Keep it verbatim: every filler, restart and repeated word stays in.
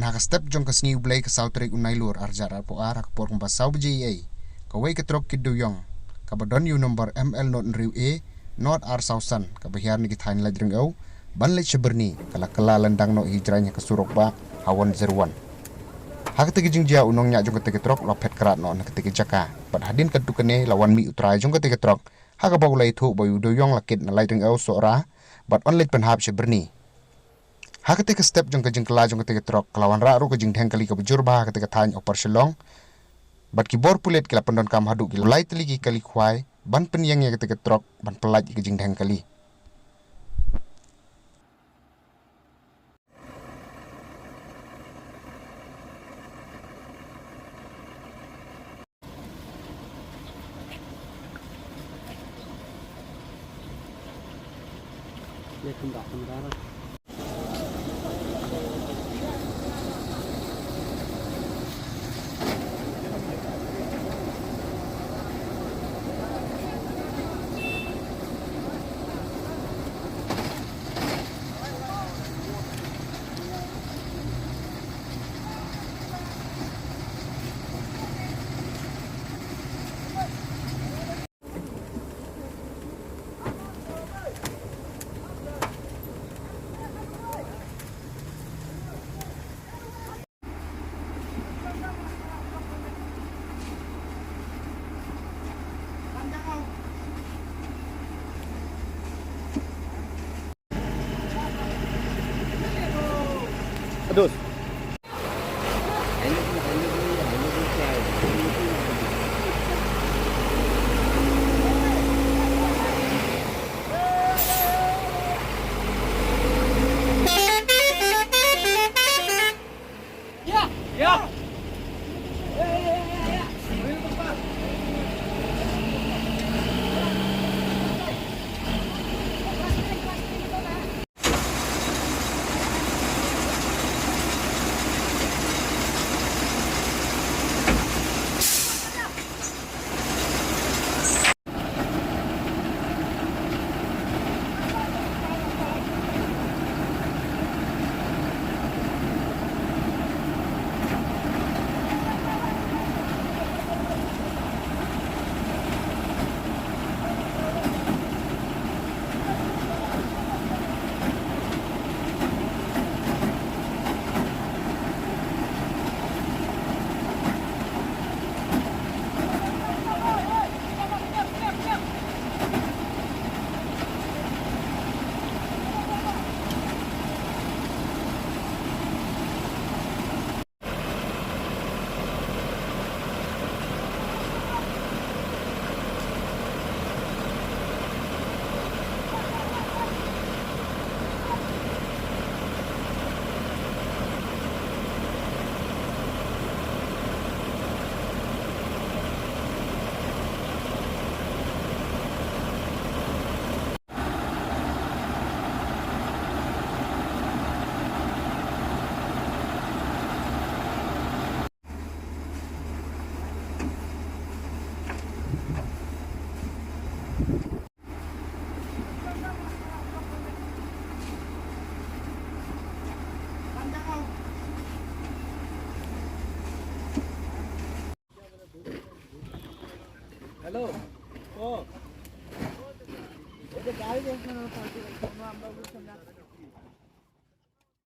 Ha ka step jong ka sngi U Blei ka saw tarik u Nailur arhajar arphew ar ha ka por kumba saw baje eiei, kawei ka trok kit dewïong kaba don ïa u nombar M L not hynriew A not ar saw san kaba hiar na ki thaiñ lait ryngew ban leit sha Byrni ka la kylla lyndang noh hi jraiñ ha ka surok bah ha one zero one. Ha kata ka jingjia u nongñiah jong kata ka trok la phet krad noh na kata ka jaka bad hadien katto katne la wan mih u trai jong kata ka trok ha kaba u la ïathuh ba u dewïong la kit na lait ryngew Sohra bad yn leit pynhap sha Byrni. Ha kata ka step jong ka jingkylla jong kata ka trok ka la wanrah ruh ka jingdheng kali kaba jur bha ha kata ka thaiñ Upper Shillong. Bad ki bor pulit ki la pyndonkam haduh ki lai tylli ki kali khwai ban pynïeng ïa kata ka trok ban pyllait ïa ka jingdheng kali. Aduh. Hello. Oh. Oke, guys,